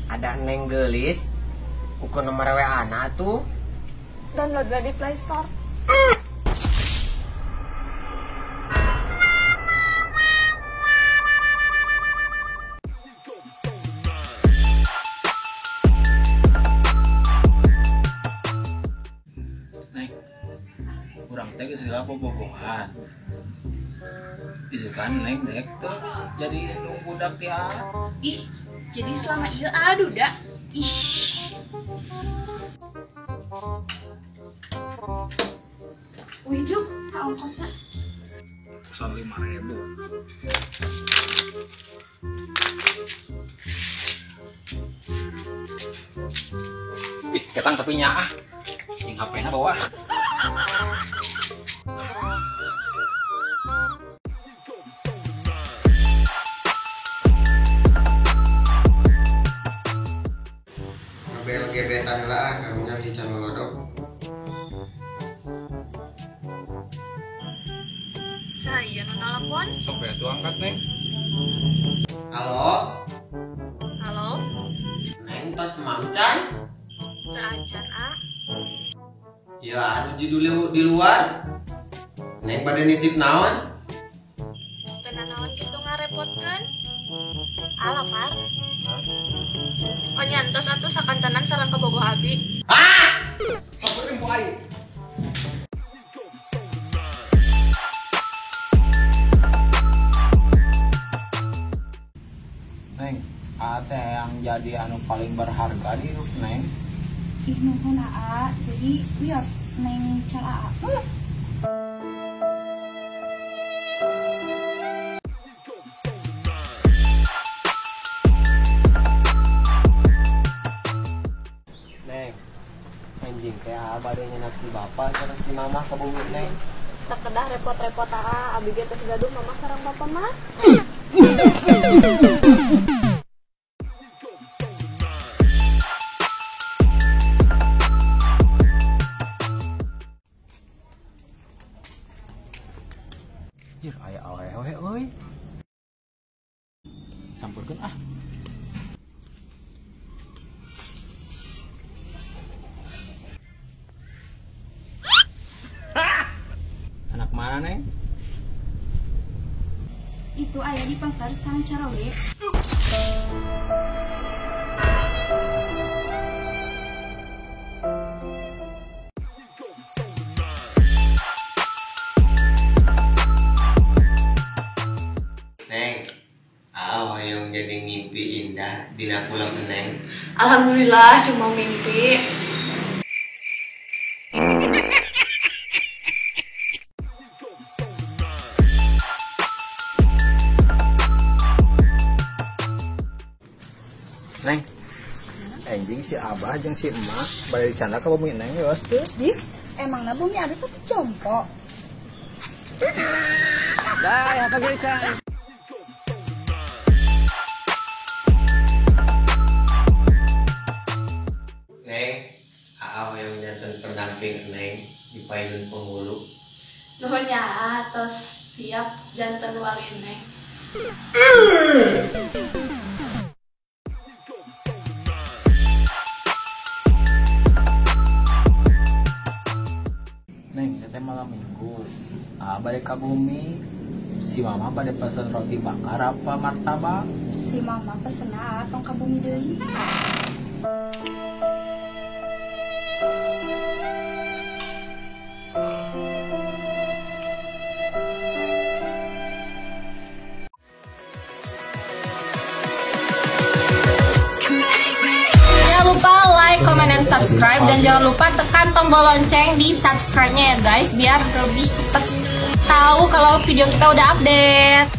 Ada Neng gelis, ukur nomor WA na tuh. Download di Play Store. Neng, urang teh geus lila bobogohan. Isukan Neng dek tuh jadi indung budak ti aa. Ih, jadi selama ieu aduh dah. Ih. Wih, Juk, ka ongkosna. Pesan 5.000. Ih, ketang tapi nyaah. Jeung HP-na bawa. Ngabel gebetan lah, kamunya si can lodok. Saya nu nalapon. Sok we atuh angkat, Neng. Halo? Halo? Neng tos mamcan? Teu acan, ah. Ya, anu judulnya di luar. Neng pada nitip naon? Teu nanaon kitu ngarepotkeun. Ah, lapar. Oh nyantos atuh sakantenan sareng kabogoh abi. Ah! Sok beureum ku aing. Neng, aa teh yang jadi anu paling berharga di hidup Neng. Ih, nuhun aa, jadi wios Neng cal aa. Neng, anjing teh aa bade nyenak si bapak sareng si mamah ka bumi Neng. Tak kedah repot-repot aa, abi ge tos gaduh mamah sareng bapak mah. Jir, aya awewe euy. Sampurkeun ah. Anak mana, Neng? Itu aya di pangkar sareng carowe. Neng, aa hoyong jadi ngimpi indah dina pulang Neng. Alhamdulillah cuma mimpi. Neng, anjing si Abah jeung si Emak bade dicanda ka bumi Neng geus teu. Ih, emangna bumi abi teh jompo. Dah, apa geusan? Neng, aa hoyong janten pendamping Neng di payun penghulu. Nuhun ya, aa, tos siap janten wali Neng. Neng, teteh malam minggu. Aa bade ka bumi. Si mama bade pesen roti bakar apa martabak? Si mama pesen aa tong ka bumi deui. Jangan lupa like, comment, dan subscribe. Dan jangan lupa tekan tombol lonceng di subscribe-nya ya guys, biar lebih cepet tahu kalau video kita udah update.